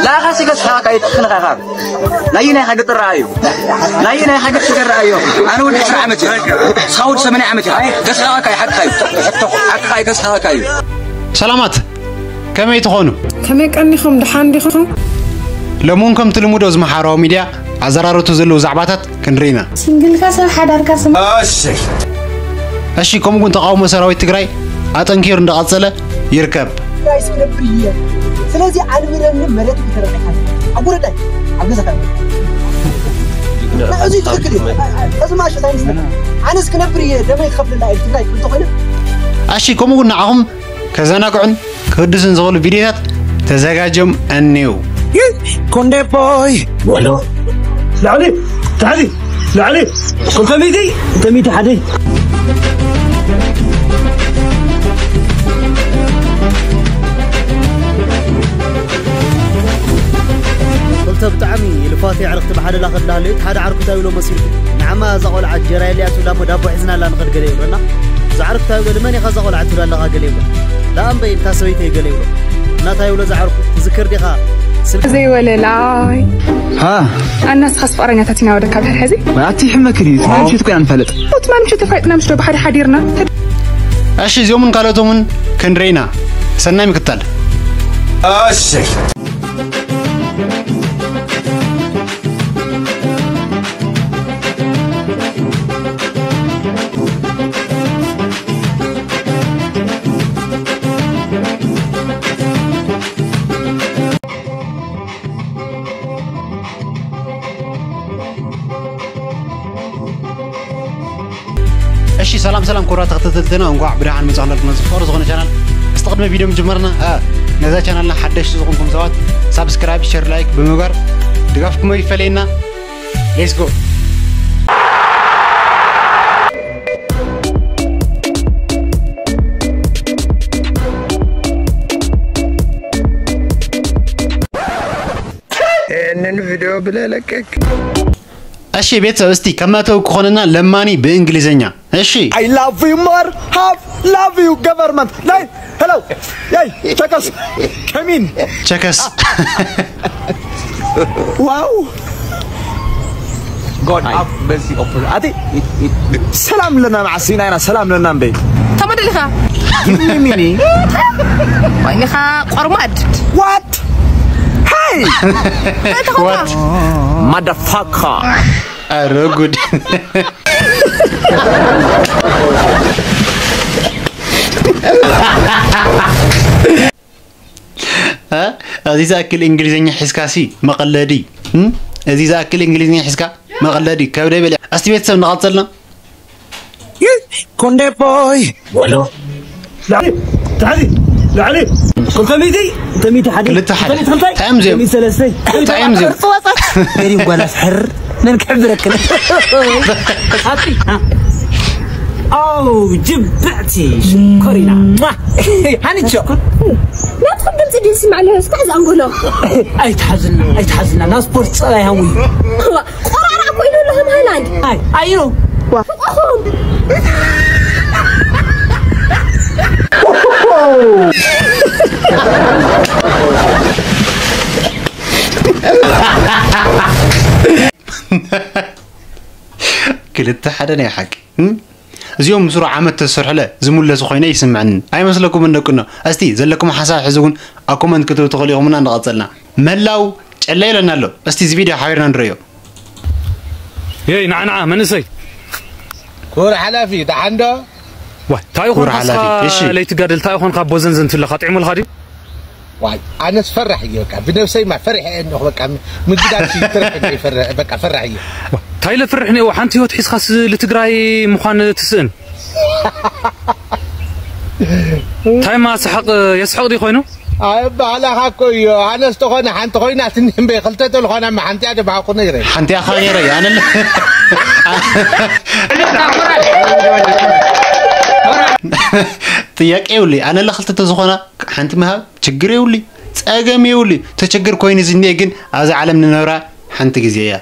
ላኻ ሲገስ ሓካ ይትክልኻ ካብ ናይ ናይ ሓቂ ጥራዩ ናይ ናይ ሓቂ ትገራዩ ኣነ ወዲ ዕስራ ዓመት እየ። ስኻ ወዲ ሰማንያ ዓመት እየ። ገስ ሓካ ይሓካ እዩ። ሓካ ይገስ ሓካ እዩ። ሰላማት፣ ከመይ ትኾኑ? ከመይ ቀኒኹም? ደሓን ዲኹም? ሎሚ እውን ከምቲ ልሙድ ኣብዚ ማሕበራዊ ሚድያ ኣዘራረቱ ዘለዉ ዛዕባታት ክንርኢ ኢና። ሲንግልካ ሰብ ሓዳርካ ስም እሺ፣ ከምኡ እውን ተቓውሞ ሰራዊት ትግራይ ኣጠንኪሩ እንዳቐጸለ ይርከብ። ትግራይ ስክነብር እየ። ስለዚ ኣንብረኒ መሬት ይተረፈካ። ኣብ ጉረዳይ፣ ኣብ ገዛኻ። እዚ ትኽክል እዩ። እዚ ማሸት ኣይመስለኒ። ኣነስ ክነብር እየ፣ ደመይ ክኸፍለላ እየ ትግራይ ክብል ተኾይነ። እሺ፣ ከምኡ እውን ንዓኹም ከዘናግዑን ክህድሱን ዝኽእሉ ቪድዮታት ተዘጋጅዮም እኒው። ኮንዴ ቦይ ወሎ ላዕሊ ታሕቲ ላዕሊ ክልተ ሚእቲ ክልተ ሚእቲ ሓደ። ክልተ ብጣዕሚ ልፋት ኣዕርኽቲ ብሓደ ላኸ እንዳሃለዩት ሓደ ዓርኩ እንታይ ብሎ መሲልኩ? ንዓማ እዛ ቆልዓ ጀራ የልያ ትብላ እሞ ዳቦ ሒዝና ኣላ ንኸድ ገለ ይብለና። እዛ ዓርኩ እንታይ ብሎ ንመን ኢኻ እዛ ቆልዓ ትብላ ኣለኻ ገለ ይብሎ። ደኣ እምበይ እንታ ሰበይተይ ገለ ይብሎ። እናታይ ብሎ እዛ ዓርኩ ትዝክር ዲኻ? ስብ ዘይወለላይ። ሃ? ኣና ስኻስ ፍቕረኛታት ኢና ወደካ ድሕር ሕዚ? ኣቲ ይሕመክ ድዩ? ትማሊ ምሸት እኮ ኢና ንፋለጥ። ትማሊ ምሸት ተፋሊጥና ምሽ ዶ ብሓደ ሓዲርና? እሺ፣ እዚኦምን ካልኦቶምን ክንርኢ ኢና። ሰናይ ምክታል። እሺ። እሺ፣ ሰላም ሰላም ክቡራት ተኸታተልትና፣ እንኳዕ ብደሓን መጻእኩም ናብዚ ፍቕሪ ዝኾነ ቻናል። እስቲ ቅድሚ ቪድዮ ምጅማርና፣ እ፣ ነዛ ቻናልና ሓደሽቲ ዝኾንኩም ሰባት ሳብስክራይብ፣ ሼር፣ ላይክ ብምግባር ድጋፍኩም ይፈለየና። Let's go። ይህንን ቪዲዮ ብለህ ለቀቅ። እሺ ቤተሰብ፣ እስቲ ከመተው ከሆነና ለማኒ ብእንግሊዘኛ። እሺ። I love you more, have love you government. ናይ hello. Yay, check us. Come in. ቸከስ። Wow. God have mercy upon ኣቲ ሰላም ለና መዓስ ኢና ኢና ሰላም ለና እምበይ። ተመደልኻ? ሚኒ ሚኒ። ወይንኻ ቆርማድ። What? Hey! What? Motherfucker. ኧረ ጉድ። እ? እዚ ዝኣክል እንግሊዝኛ ሒዝካ ሲ መቐለዲ። እም? እዚ ዝኣክል እንግሊዝኛ ሒዝካ መቐለዲ። ከብደይ በሊዕ። እስቲ ቤተሰብ ንቐጽልና። ኮንዴ ቦይ። ወሎ። ላዕሊ፣ ታሕቲ፣ ላዕሊ። ክልተ ሚእቲ፣ ክልተ ሚእቲ ሓደ። ክልተ ሓደ። ክልተ ሚእቲ ክልተ። ታይም ዜም። ክልተ ሚእቲ ሰለስተ። ታይም ዜም። ቅርጺ ወጸት። ሜሪ ጓል ኣፍሕር። ነን ክሕብረክን። ሃፒ። ኣው፣ ጅብዕቲ ሽኮሪና። ሃኒቾ። ናትኩም ድምጺ ድዩ ዝስማዕ ኣሎ? እስካዕ ዝኣንጎሎ። ኣይትሓዝና፣ ኣይትሓዝና። ናብ ስፖርት ጸባይ ሃዊ። እዋ፣ ቆራራ እኮ ኢሉ ኣሎ ከም ሃይላንድ። ኣይ፣ ኣዩ። ፍቕኹም። ክልተ ሓደ ናይ ሓቂ። እም? እዚኦም ምስሩ ዓመት ተሰርሑለ ዝምለሱ ኮይነ ይስምዕኒ። ኣይመስለኩምን ደቅኖ? እስቲ ዘለኩም ሓሳብ ሕዚ እውን ኣብ ኮመንት ክትብሉ ትኽእሉ ኢኹምና እንዳቐጸልና። መላው ጨለ ኢለና ኣሎ። እስቲ እዚ ቪድዮ ሓቢርና ንርእዮ። የይ፣ ንዓ፣ ንዓ፣ መንእሰይ። ክቡር ሓላፊ፣ ደሓን ዶ? ዋይ፣ እንታይ ክቡር ይኾንካ ሓላፊ፣ እስኻ እሺ። ለይቲ ጋደል፣ እንታይ ይኾንካ ቦዘንዘን ትብለኻ? ጥዒሙልካ ድዩ? ዋይ፣ ኣነስ ፈራሕ እየ፣ በቃ፣ ብነብሰይማ ፈሪሐ እየ ኣለኹ፣ በቃ፣ ምግዳል ይትረፍ እንደ ይፈርሕ፣ በቃ፣ ፈራሕ እየ። ዋይ፣ እንታይ ኢለ ፍርሕ እኒኦ? ሓንቲ ህይወት ሒዝካስ ልትግራይ ምዃን ትስእን? ታይማ ስሐቕ የስሕቕ ድዩ ኮይኑ? ኣይ፣ ባህላኻ እኮ እዩ። ኣነስ ተኾነ ሓንቲ ኮይና ትኒ እምበይ፣ ክልተ ተልኾና እማ ሓንቲኣ ደባሃኩ ነይረ። ሓንቲኣ ኸ ነይረ እያ፣ ኣነ ለ-፣ ጥያቄ የብሉይ። ኣነ ለ ክልተ ተዝኾና ሓንቲ ምሃብ ችግር የብሉይ። ጸገም የብሉይ። ተችግር ኮይኑ ዝኒኤ ግን ኣብዛ ዓለም ንነብራ ሓንቲ ግዜ እያ።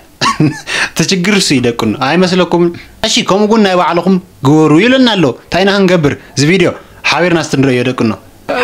ተችግር እሱ እዩ ደቅኖ። ኣይመስለኩምን? እሺ፣ ከምኡ ግን ናይ ባዕልኹም ግበሩ ይብለና ኣሎ። እንታይ ኢና ክንገብር? እዚ ቪድዮ ሓቢርና እስቲ ንርእዮ ደቅኖ።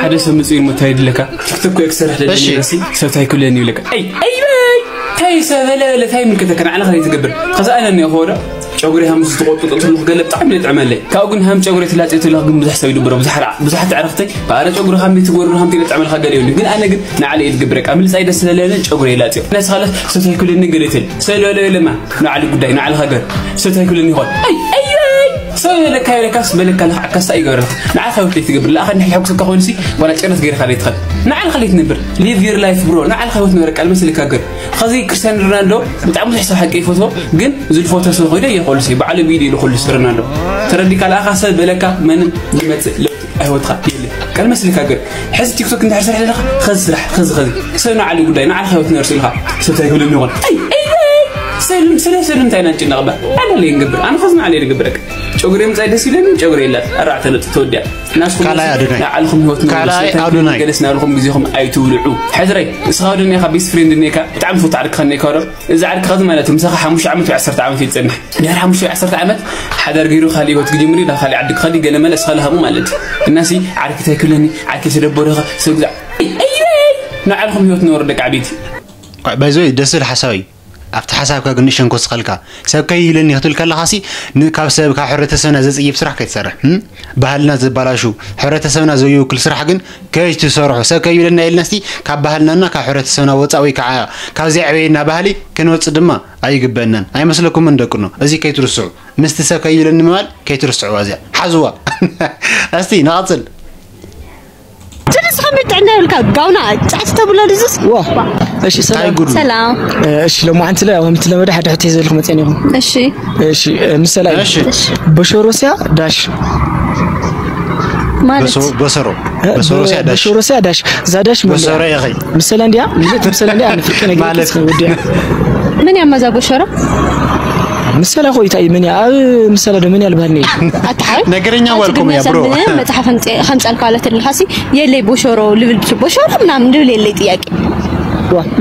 ሓደ ሰብ ምጽኡ እንታይ ይድለካ? ቲክቶክ እኮ ክሰርሕ ደለኒ እሺ። ረሲ ሰብ ታይ ክብለኒ ይብለካ። ኣይ ኣይ ኣይ ታይ ሰበለ ለታይ ምልከተካ ንዓና ከለይ ትገብር። ከዛ ኣነ ነው ሆዳ ጨጉሪ ሃሙስ ዝቆርጡ ጥንቱ ገለ ብጣዕሚ ይጥዕመለይ። ካብኡ ግን ሃም ጨጉሪ ትላጽዮ ትለኽ ግን ብዙሕ ሰብ ይድብሮ ብዙሕ ራ ብዙሕ ትዕረፍተይ ባረ ጨጉሪ ሃም ትጎርሩ ሃም ትጥዕመልካ ገለ ይብሉ። ግን ኣነ ግን ንዓለ ይድግብረካ ምልጻይ ደስ ስለለነ ጨጉሪ ይላጽዮ። ነስኻለ ሰብ ታይ ክብለኒ ገለ ትል ሰለለ ለማ ንዓሊ ጉዳይ ንዓሊ ሃገር ሰብ ታይ ክብለኒ ይኾን። ኣይ ኣይ ኣይ ሰው የለካ የለካስ በለካ ለካ ዓካሳ ይገብረልካ። ንዓኻ ወትለይ ትገብር ለኣኻ ንሕል ሕጉስካ ኮይኑ ሲ ዋላ ጨረት ገይርካ ለይትኸል። ንዓልኻ ለይትነብር live your life bro። ንዓልኻ ህይወት ነበረ ቃል መስልካ ገር ኸዚ ክርስቲያን ሮናልዶ ብጣዕሚ ብዙሕ ሰብ ሓቂ ይፈትዎ። ግን ዝልፎቶ ሰብ ኮይደ የኾሉ ሲ ባዕሉ ቢድ ኢሉ ኩሉ ሲ ሮናልዶ ተረዲካ ለኣኻ ሰብ በለካ መንም ዝመጽእ ለውጢ ኣይወትኻ የለ። ቃል መስልካ ገር ሕዚ ቲክቶክ እንድሕር ስራሕ ዘለኻ ኸዚ ስራሕ ኸዚ ኸዚ ሰብ ንዓሊ ጉዳይ ንዓልኻ ህይወት ነርሱ ኢልኻ ሰብ ታይ ክብለኒ ይኾን። ኣይ ኣይ ኣይ ሰልም ስለ ሰልም እንታይ ኢና ንጭነቕ ባ ኣለ ለይ ንገብር ኣነ ኸዚ ንዓለ ይገብረካ። ጨጉሪ ምጻይ ደስ ይለኒ ጨጉሪ የላት ኣርባዕተ ነጥቢ ተወዲያ። ናስኹም ካልኣይ ኣዶናይ። ንዓልኹም ህይወት ንበሉ። ካልኣይ ሰልታይ ኣዶናይ። ገለስ ናብልኹም ግዜኹም ኣይትብልዑ። ሕዝረይ እስኻ ኣዶናይ ኢኻ ቤስት ፍሬንድ እኔካ ብጣዕሚ ፈቱ ዓርክኻ እኔካ ዶ እዚ ዓርክኻ እዚ ማለት ምሳኻ ሓሙሽተ ዓመት ወይ ዓሰርተ ዓመት ይጸንሕ። ድሕሪ ሓሙሽተ ወይ ዓሰርተ ዓመት ሓዳር ገይሩ ካልእ ህይወት ክጅምር እዩ ናብ ካልእ ዓዲ ክኸዲ ገለ መለ እስኻ ልሃሙ ማለት እዩ። እናሲ ዓርኪ እንታይ ክብለኒ ዓርኪ ተደበረኻ ሰብ ግዛዕ ንዓልኹም ህይወት ነበሩ ደቂ ዓበይቲ። ባይዞይ ደስ ዝብል ሓሳብ እዩ። ኣብቲ ሓሳብካ ግን ንእሸን ኮስኸልካ ሰብ ከይብለኒ ክትብል ከለኻሲ ን- ካብ ሰብ ካብ ሕብረተሰብና ዘጽይፍ ስራሕ ከይትሰርሕ እም? ባህልና ዘባላሹ ሕብረተሰብና ዘይውክል ስራሕ ግን ከይትሰርሑ ሰብ ከይብለና ኢልናስቲ ካብ ባህልናና ካብ ሕብረተሰብና ወፃእ ወይ ከዓ ካብ ዘይዕበየና ባህሊ ክንወፅእ ድማ ኣይግበእናን ኣይመስለኩምን ደቅኖ። እዚ ከይትርስዑ ምስቲ ሰብ ከይብለኒ ምባል ከይትርስዕዋ እዚኣ ሓዝዋ። እስቲ ንቐፅል። ትንስ ከመይ ጥዕና ይብልካ ጋውና ጫጭ ተብሎ ድዝስ ዋ እሺ እንታይ ሰላም ጉድ ሰላም። እሺ ለማዓንቲ ላይ ከምቲ ለመደ ሓደ ሕቶ ይዘልኩ መፅአን ኢኹም እሺ እሺ ምሰላ እሺ። በሾሮስያ ዳሽ ማለት በሶ- በሰሮ በሶሮስያ ዳሽ በሾሮስያ ዳሽ ዛዳሽ በሶሮ ኢኺ ምሰላ እንዲያ ምልእት ምሰላ እንዲያ ንፍቂ ነገር ማለት ወዲያ ምን ያመዛ በሾሮ ምሰላ ኮይታ እዩ ምን ኣብ ምሰላ ዶ ምን ያልባል ነይ ኣተሓይ ነገረኛ ዋልኩም እያ ብሮ መጽሓፍ ከምጻልካ ኣለትልካ ሲ የለይ ቦሾሮ ልብል ብሱ ቦሾሮ ምናምን ልብል የለይ ጥያቄ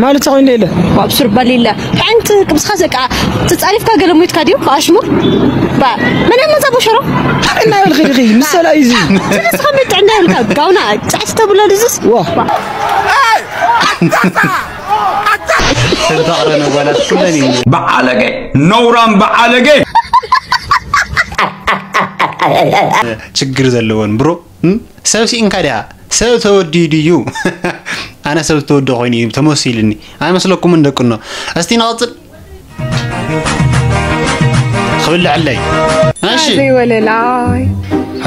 ማለት ሰው እንደሌለ ኣብሱር ባሊላ ሓንቲ ቅብስኻ ዘቃ ትጻሪፍካ ገለ ሞይትካ ድዩ ኣሽሙር ባ መን ያመዛ ቦሾሮ እና ይልኺ ዲኺ ምሰላ እዩ እዚ ስለዚ ከመይ ጥዕና ይብልካ ጋውና ጫጭ ተብሎ ድዝስ ዋ ተንታቕረነ ጓላት ኩለን እዩ በዓለገ ነውራም በዓለገ ችግር ዘለዎን ብሮ እም? ሰብ ሲኢንካ ድያ ሰብ ተወዲዩ ድዩ ኣነ ሰብ ዝተወደ ኮይኑ እዩ ተመሲልኒ ኣይመስለኩምን ደቅኖ እስቲ ንቐፅል ክብልዐለይ እሺ ዘይወለላይ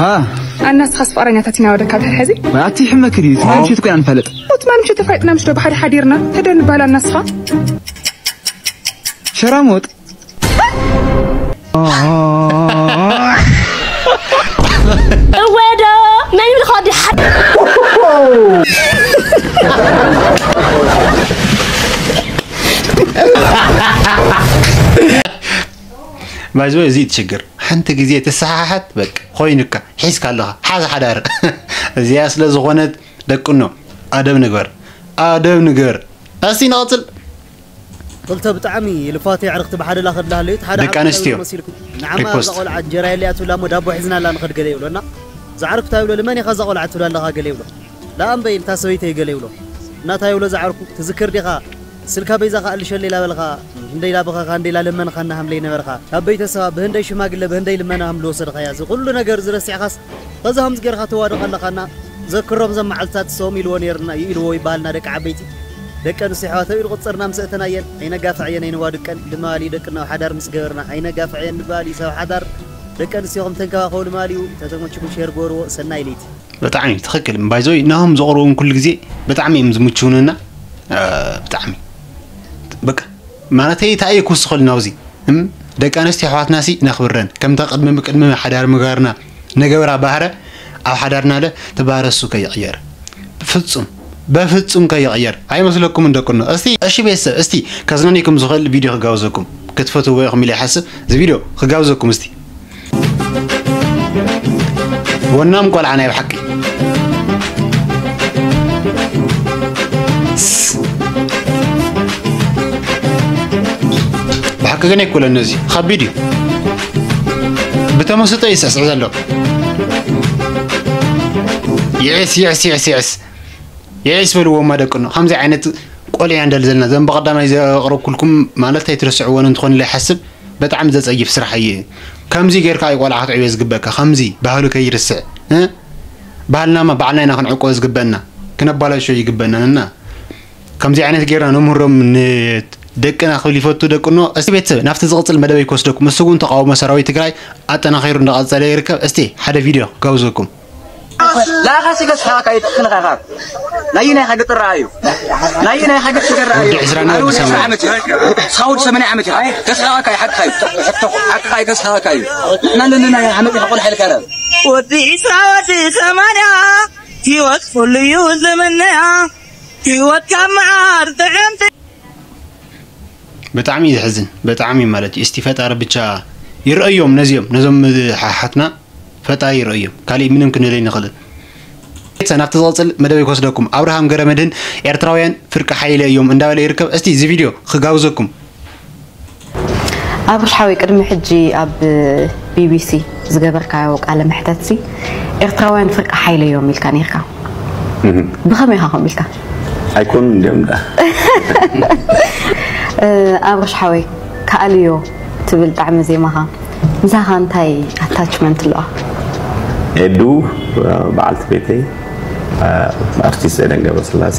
ሃ ኣናስኻስ ፍቕረኛታት ኢና ወደካ ድሕር ሕዚ ኣቲ ሕመክ ድዩ ትማሊ ምሸት ኮይና ንፈልጥ ሞት ማል ምሸት ተፋይጥና ምሽ ዶ ብሓደ ሓዲርና ተደንባል ኣናስኻ ሸራሞጥ እወዶ መን ይብልካ ወዲ ሓ ባይዘ እዚ ትሽግር ሓንቲ ግዜ ተሰሓሓት በቃ ኮይኑካ ሒዝካ ኣለኻ ሓዚ ሓዳር እዚኣ ስለ ዝኾነት ደቅኖ ኣደብ ንግበር ኣደብ ንግበር እስቲ ንቐፅል ክልተ ብጣዕሚ ልፋት የዕርኽቲ ብሓደ ላኸ ድላሃለዩ ሓደ ደቂ ኣንስትዮ። መሲልኩም ንዓማ ሪፖስት። እዛ ቆልዓ እንጀራ የለያ ትብላ እሞ ዳቦ ሒዝና ኣላ ንኸድ ገለ ይብሎና ዝዓርኩ እንታይ ይብሎ ልመን ኢኻ እዛ ቆልዓ ትብላ ኣለኻ ገለ ይብሎ ላኣምበይ ልታ ሰበይተይ ገለ ይብሎ እናታ ይብሎ ዝዓርኩ ትዝክር ዲኻ ስልካ በይዛኻ ኣልሸለይ ላበልኻ ህንደይ ላበኸኻ ህንደይ ላለመንኻና ሃምለይ ነበርኻ ካብ ቤተሰባ ብህንደይ ሽማግለ ብህንደይ ልመና ሃም ልወሰድኻያ እዚ ኩሉ ነገር ዝረሲዕኻስ ኸዚ ከምዚ ጌርካ ተዋድቕ ኣለኻና ዘክሮም ዘም መዓልትታት ሰም ኢልዎ ነርና ይኢልዎ ይበሃልና ደቂ ዓበይቲ ደቂ ኣንስትዮ ኣሕዋተይ ኢሉ ቁፅርና ምስ እተናየን ኣይነጋፍዐየን ኣይነዋድቀን ልማሊ ደቅና ሓዳር ምስ ገበርና ኣይነጋፍዐየን ንበሃል እዩ ሰብ ሓዳር ደቂ ኣንስትዮ ከም ተንከባኸቡ ልማሊ እዩ ተተመችኩም ሼር ገበርዎ ሰናይ ለይቲ ብጣዕሚ ትኽክል ባይዞይ ናሆም ዘቕርቡን ኩሉ ግዜ ብጣዕሚ እዮም ዝምችውንና ብጣዕሚ በቃ ማለተይ እንታይ እዩ ክውስኸሉ ናብዚ እም? ደቂ ኣንስትዮ ኣሕዋትና ሲ ነኽብረን ከምታ ቅድሚ ቅድሚ ሓዳር ምግባርና ንገብራ ባህረ ኣብ ሓዳርና ለ ትባህረ እሱ ከይቕየር ፍጹም በፍጹም ከይቕየር ኣይመስለኩምን ደቅኖ እስቲ እሺ ቤተሰብ እስቲ ከዝናኒኩም ዝኽእል ቪድዮ ክጋብዘኩም ክትፈትዎ ኢኹም ኢለ ይሓስብ እዚ ቪድዮ ክጋብዘኩም እስቲ ወናም ቆልዓ ናይ ብሓቂ ብሓቂ ግን ኣይኮነን እዚ ከቢድ እዩ ብተመስጦ እዩ ዝስዕስዕ ዘሎ የስ የስ የስ የስ የስ በልዎማ ደቅኖ። ከምዚ ዓይነት ቆልያ እንደል ዘለና ዘን ብቐዳማይ ዘቕረብኩልኩም ማለት ኣይትረስዕዎን እንትኾን ኢለ ይሓስብ። በጣዕሚ ዘጸይፍ ስራሕ እዩ። ከምዚ ጌርካ እዩ ቆልዓ ክትዕብዮ ዝግበካ። ከምዚ ባህሉ ከይርስዕ እ? ባህልናማ ባዕልና ኢና ክንዕቆ ዝግበና፣ ክነባላሾ ይግበና እና ከምዚ ዓይነት ጌርና ነምህሮም ንደቅና ክብል ይፈቱ። ደቅኖ እስቲ ቤተሰብ ናብቲ ዝቕጽል መደበይ ክወስደኩም። እሱ እውን ተቃውሞ ሰራዊት ትግራይ ኣጠናኺሩ እንዳቐጸለ ይርከብ። እስቲ ሓደ ቪድዮ ክጋብዘኩም። ላኻ ሲገስ ሓካ ይጥክልኻ ኢኻ። ናይ ናይ ሓገጥ ራእዩ። ናይ ናይ ሓገጥ ገር ራእዩ። ወዲ ዕስራን ወዲ ሰማንያን። ዓመት እዩ። ሳውድ ሰማንያ ዓመት እዩ። ተስሓካ ሓካ እዩ። ሓካ እዩ ተስሓካ እዩ። እና ለና ናይ ዓመት ይቆል ሓይል ካረ። ወዲ ዕስራ ወዲ ሰማንያ ህይወት ኩሉ እዩ ዝምነያ። ህይወት ካብ መዓር ጥዕምቲ። ብጣዕሚ እዩ ዘሕዝን። ብጣዕሚ ማለት እዩ። እስቲ ፈጣሪ ብቻ ይረእዮም ነዚኦም፣ ነዞም ሓሓትና ፈጣሪ ይረእዮም። ካሊእ ምንም ክንብል ኣይንኽእልን። ናብቲ ዝቕጽል መደበይ ክወስደኩም። ኣብርሃም ገረመድህን ኤርትራውያን ፍርቂ ሓይለ እዮም እንዳበለ ይርከብ። እስቲ እዚ ቪድዮ ክጋብዘኩም። ኣብርሽ ሓወይ፣ ቅድሚ ሕጂ ኣብ ቢቢሲ ዝገበርካዮ ቃለ መሕተትሲ ኤርትራውያን ፍርቂ ሓይለ እዮም ኢልካ ነይርካ። እህ። ብኸመይ ኢኻ ከምኡ ኢልካ? ኣይኮኑን እንዲኦም ደኣ። እ፣ ኣብርሽ ሓወይ፣ ከኣልዮ ትብል ጣዕሚ ዜማኻ ምሳኻ እንታይ ኣታችመንት ኣለዋ? ኤዱ፣ በዓልቲ ቤተይ፣ ኣርቲስት ኤደን ገብረስላሴ፣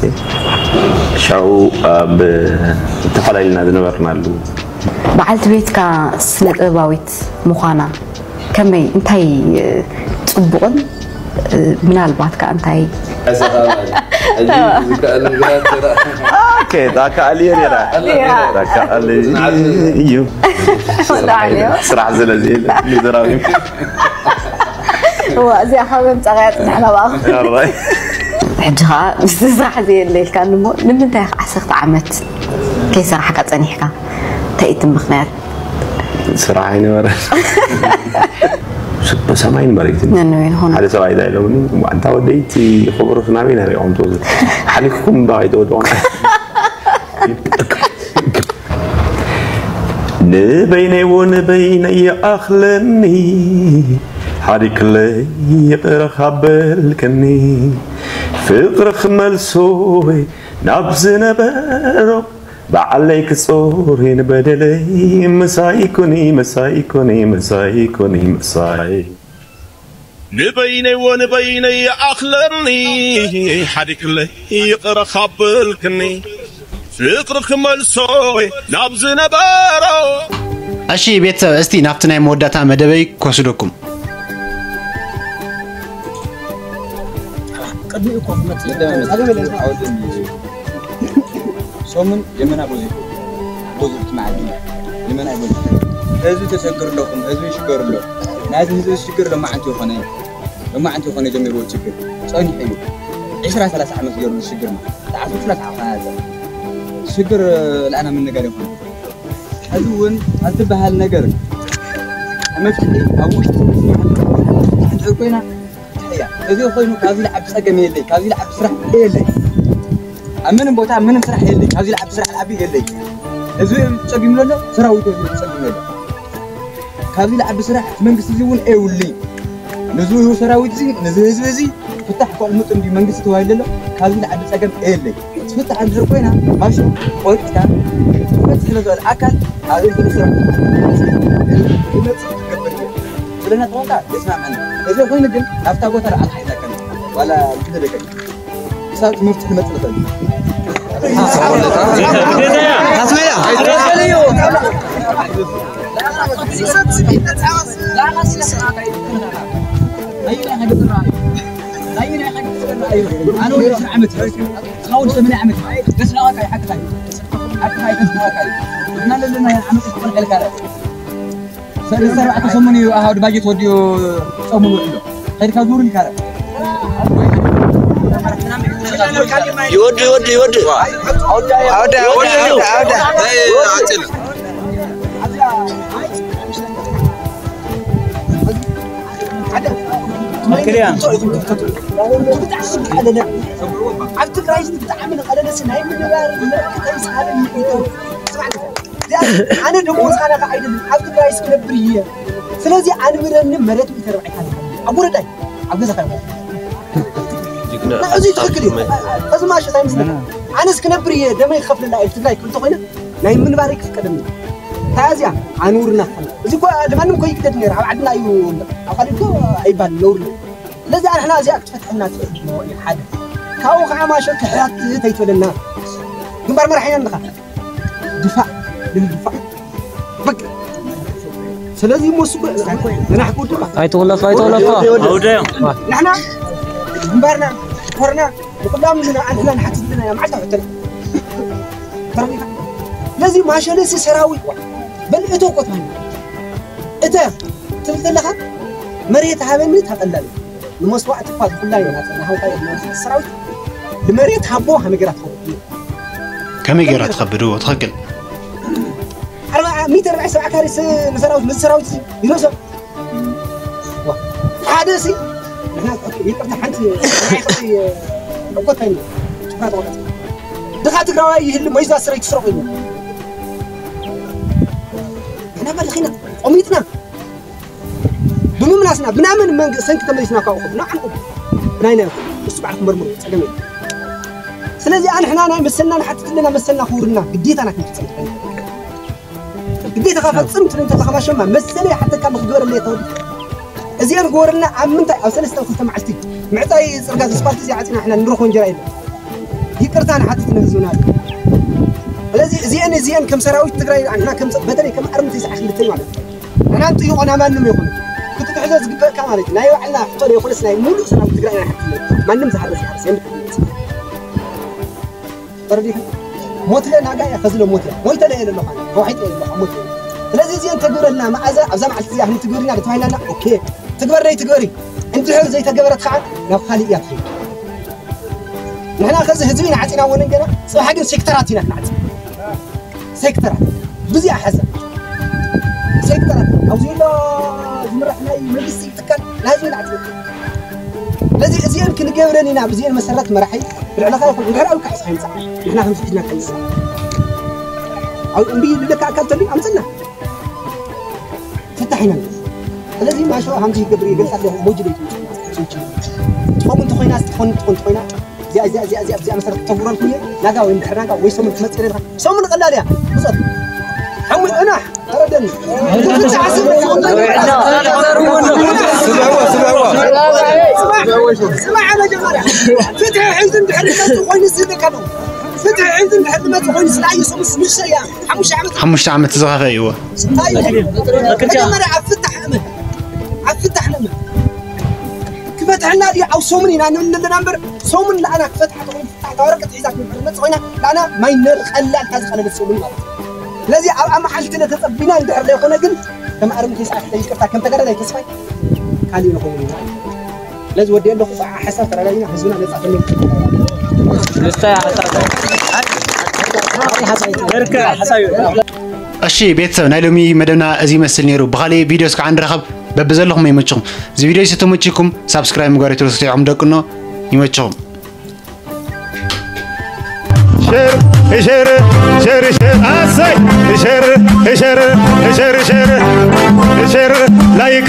ሻው ኣብ ተፈላለዩና ዝነበርናሉ። በዓልቲ ቤትካ ስነ ጥበባዊት ምዃና ከመይ፣ እንታይ፣ እ፣ ጽቡቕን፣ እ፣ ምናልባት ከኣ እንታይ? ኦኬ፣ ዳካ ኣልዮ ነይራ። ያ። ዳካ ኣልዮ እዩ። ወደ ኣልዮ። ስራሕ ስለ ዘየለ፣ ንዘራዊ። እዋ፣ እዚኣ ካብ መምጻእካያ ጽናሕና ብኣ። ኣራይ። ሕጂ ኸኣ ምስቲ ስራሕ ዘየለ ኢልካኒ እሞ፣ ንምንታይ ኢኻ ዓሰርተ ዓመት ከይሰራሕካ ጸኒሕካ? እንታይ እቲ ምኽንያት? ስራሕ ኣይነበረን። ሰማይን መሬትን። ነንበይንኹም። ሓደ ሰብኣይ እንታይ ኢሎምኒ፣ "ኣንታ ወደይ፣ እቲ ከበሮስ ናበይ ነሪቖም ትወስዱ? ሓሊፍኩም ዶ ኣይትወድቑን?" ንበይነይ ዎ ንበይነይ ይኣኽለኒ፣ ሓዲግለይ ይቕረ ካብ በልክኒ፣ ፍቕሪ ክመልሶ ናብ ዝነበሮ፣ ባዕለይ ክጾሪ ንበደለይ፣ ምሳይ ኩኒ፣ ምሳይ ኩኒ፣ ምሳይ ኩኒ፣ ምሳይ። ንበይነይ ዎ ንበይነይ ይኣኽለኒ፣ ሓዲግለይ ይቕረ ካብ በልክኒ፣ ፍቕሪ ክመልሶ ናብ ዝነበሮ። እሺ ቤተሰብ፣ እስቲ ናብቲ ናይ መወዳእታ መደበይ ክወስደኩም። ቅድሚኡ እኮ ክመጽእ ሰሙን የመና ብዙ ብዙ ትማዕዱ የመና ብዙ ህዝቢ ተሸግር ኣለኹም፣ ህዝቢ ይሽገር ኣሎ። ናይዚ ህዝቢ ሽግር ለማዓንቲ ይኾነ፣ ለማዓንቲ ይኾነ ጀሚርዎ ሽግር ጸኒሑ እዩ። ዕስራ ሰላሳ ዓመት ገይሩ ሽግርና ተዓፊፍና ተዓፋያዘ ሽግር ለኣና ምንጋር ይኾነ። ሕዚ እውን ኣትበሃል ነገር መፍትሒ ኣብ ውሽጢ እንድሕር ኮይና እያ። እዚ ኮይኑ ካብዚ ለዓቢ ጸገም የለይ፣ ካብዚ ለዓቢ ስራሕ የለይ። ኣብ ምንም ቦታ ምንም ስራሕ የለይ፣ ካብዚ ለዓቢ ስራሕ ለዓቢ የለይ። ህዝቢ ጸጊሙ ኣሎ፣ ሰራዊት ህዝቢ ጸጊሙ ኣሎ። ካብዚ ለዓቢ ስራሕ እቲ መንግስቲ እዚ እውን የብሉይ። ንዚ ሰራዊት እዚ፣ ንዚ ህዝቢ እዚ ፍታሕ ከቕምጥ እንዲ መንግስቲ ተባሂሉ ኣሎ። ካብዚ ለዓቢ ጸገም የለይ። ፍታሕ እንድሕር ኮይና ማሾ ቆሪጥካ ክመጽእ ስለ ዝኽእል ኣካል ኣብ ህዝቢ ስራሕ ክመጽእ ክገብር እዩ። ስለና ተኾንካ የስማዕመና። እዚ ኮይኑ ግን ናብታ ቦታ ለዓል ሓይላከን ዋላ ክደደቀኝ ክሳብ ትምህርቲ ክመጽእ ዝኽእል እዩ። ኣነ ወዲ ዓመት እዩ። እስኻ ወዲ ሰማንያ ዓመት እዩ። ገስላዋካ ይሓግኻ እዩ። ሓግኻ እዩ፣ ገስላዋካ እዩ። ንሕና ዘለና ዓመት ይኾን ሐልካ ረ። ሰለስተ ኣርባዕተ ሰሙን እዩ ኣሃዱ ባጀት ወዲኡ ጾሙ ውዕሎ። ኸድካ ዙር ይካረ። ይወድ፣ ይወድ፣ ይወድ። ኣውዳ፣ ኣውዳ፣ ኣውዳ፣ ኣውዳ። ኣይ፣ ኣጽል። ኣብ ትግራይ ብጣዕሚ ዝቐለለ ናይ ምንባር መብት ኣይሰኣልን እዩ። ስማዕ፣ ኣነ ደሞዝ ካናካ ኣይደልን፣ ኣብ ትግራይ ክነብር እየ። ስለዚ ኣንብረኒ መሬት ሚእቲ ኣርባዕተ ኣብ ወረዳይ ኣብ ገዛኻ እዚ ትኽክል እዩ። እዚ ማሸት ኣይመስለኒ። ኣነስ ክነብር እየ፣ ደመይ ክኸፍለላ እየ ትግራይ ክብል ተኾይነ ናይ ምንባረይ ክፍቀደኒ። እንታይ እዚኣ ኣንውርና ክኾን። እዚ እኮ ንማንም እኮ ይግደድ ነይሩ። ኣብ ዓድና እዩ እምበር። ኣብ ካልእ እኮ ኣይባል ነውር እዩ። ስለዚ ኣንሕና እዚኣ ክትፈትሐና ትኽእል እዩ ሓደ። ካብኡ ከዓ ማሸት ክሕያት ተይትበለና። ግንባር መራሒና እንድኻ። ድፋዕ ልብል ድፋዕ። በቃ። ስለዚ ሞስ እኮ ገና ክውድቕ። ኣይትቑለፍ፣ ኣይትቑለፍ። ኣውደዮም። ንሕና ግንባርና ኮርና ንቕዳም ንና ኣንሕና ንሓትት ዘለና ኢና መዓልታ ሕተና። ተረዲኻ? ስለዚ ማሸለሲ ሰራዊት ዋ። በል እቶ እኮ ትበል። እተ ትብል ዘለኻ መሬት ሃበኒ ታቐላል። ንመስዋዕቲ እኳ ዝፍላይ ኢና። ንሃውታ ሰራዊት ንመሬት ሃቦ ሃመ ገራ ትኸውን። ከመይ ገይራ ትኸብድ? እዎ፣ ትኽክል። ኣርባዓ፣ ሚእቲ ኣርባዕተ ሰብዓ ካሬ ስ-፣ ንሰራዊት፣ ምስ ሰራዊት ይነሶ። ዋ፣ ሓደ ሲ፣ ንሕና ይቅርታ፣ ሓንቲ ናይ ሓንቲ ዕኮት ኮይኑ፣ ትፍራ ተቆረጽ። ድኻ ትግራዋይ ይህልም ወይ እዛ ስረይ ትስረቑ ኢሉ። ንሕና በልኺና፣ ቆሚጥና። ብምምላስና ብናመን መንግ-፣ ሰንኪ ተመሊስና ካብኡ ንዓንኩም ብናይ ናይ እሱ ባዕልኩም መርምሩ፣ ጸገም የለን። ስለዚ ኣንሕና ናይ መሰልና ንሓትት ኣለና፣ መሰልና ክውርና ግዴታና ክንፍጽም ኣለና። ግዴታኻ ፈጽም ትብል እንተተኸማሸማ መሰለይ ሓተካ ንክግበረለይ ተወዲ። እዚአን ግበረልና ኣብ ምንታይ ኣብ ሰለስተ ክልተ መዓልቲ ምዕጻይ ጽርጋ ስፓልቲ እዚ ዓጺና ንሕና ንረኽቦ እንጀራ የለን። ይቅርታ ንሓትት ንህዝብና። ስለዚ እዚአን እዚአን ከም ሰራዊት ትግራይ ንሕና ከም በተለይ ከም ኣርሚ ተስዓ ክልተ ማለት እዩ። ንሕና ንጥይቖ ማንም ይኹን ክትትሕዞ ዝግበእካ ማለት እዩ። ናይ ባዕልና ሕቶ ዘይኮነስ ናይ ሙሉእ ሰራዊት ትግራይ ኢና ንሓትት። ማንም ዝሃረስ ይሃርስ የምልክ። ተረዲእካ? ሞትለ ናጋ እያ፣ ከዝሎ ሞትለ። ሞይተለ እየ ዘለኹ ኣነ። ተዋሒጠ እየ ዘለኹ፣ ሞትለ። ስለዚ እዚአን ተግብረልና መዓዛ ኣብዛ መዓልቲ እዚኣ ክንትግብርና ተባሂላና፣ ኦኬ። ትግበር ደይ ትግበሪ። እንድሕር ዘይተገበረት ከዓ ናብ ካሊእ እያ ትኸይድ። ንሕና ከዚ ህዝቢ ኢና ዓፂና ወንን ገና፣ ፅባሕ ግን ሴክተራት ኢና ክንዓፅን። ሴክተራት። ብዚኣ ሓዘ። ሴክተራት። ኣብዚ ዘሎ ዝምራሕ ናይ መንግስቲ ትካል ናይ ህዝቢ ኢና ዓፂና። ስለዚ እዚአን ክንገብረን ኢና፣ ብዚአን መሰረት መራሒ ብልዕለኻ ይኹን እንድሕር ኣብ ካሕሳ ይምፃእ። ንሕና ከም ዝሕድና ከምፅእ። ኣብ እምቢ ዝብለካ ኣካል ተልዩ ኣምፅና። ፍታሕ ኢና ንብል። ስለዚ ማሾ ሃምዚ ይገብር ይገልጻ ኣለኹ፣ ሞጅ ለይቱ። ትኸውን እንተኾይና፣ ትኾን፣ ትኾን እንተኾይና፣ እዚኣ፣ እዚኣ፣ እዚኣ፣ እዚኣ፣ እዚኣ መሰረት ክተግብረልኩም እየ። ናጋ ወይ እንድሕር ናጋ ወይ ሰሙን ክመጽእ ይደልኻ። ሰሙን ቀላል እያ። ብጾት። ሓሙይ፣ እና፣ ተረደኒ። ስምዕዋ፣ ስምዕዋ። ስማዕ፣ መጀመርያ። ፍትሒ ሒዙ እንድሕር ዝመጽእ ኮይኑ ዝህልካ ነው። ፍትሒ ሒዙ እንድሕር ዝመጽእ ኮይኑ ስለ ኣየ ሰሙን ሽዱሽተ እያ። ሓሙሽተ ዓመት። ሓሙሽተ ዓመት ዝኸፈ እይዎ። እንታይ እዩ? መጀመርያ ኣብ ፍታሕ እመን። ኣብ ፍታሕ ንእመን። ክፈትሐና ድዩ? ኣብ ሰሙን ኢና ንብል ዘለና እምበር፣ ሰሙን ለኣና ክፈትሓ ተኾይኑ፣ ፍታሕ እታ ወረቀት ሒዛ ክትመጽእ ኮይና፣ ለኣና ማይነር ቀላል እታ ዝቐለለት ሰሙን ማለት እዩ። ስለዚ ኣብ፣ ኣብ መዓልቲ ለተጸቢና እንድሕር ዘይኮነ ግን፣ ከም ኣርሚ ተስዓ ክልተ ይቅርታ፣ ከም ተጋዳላይ ተስፋይ ካሊእ ንኸውን ኢና። ስለዚ ወዲአ ኣለኹ፣ ብኣ ሓሳብ ተረዳዲና ህዝብና ነጻ ክንብል። ንስታይ ሓሳብ። በርካ ሓሳብ እዩ። እሺ ቤተሰብ፣ ናይ ሎሚ መደብና እዚ ይመስል ነይሩ። ብኻሊእ ቪድዮ እስካዕ ንራኸብ። በብዘለኹም ይመችኹም። እዚ ቪድዮ ዝተመችኩም ሳብስክራይብ ምግባር ኣይትረስዑ። ደቅኖ ይመችኹም። ሸር ሸር ሸር ሸር ኣሰይ ሸር ሸር ሸር ሸር ሸር ላይክ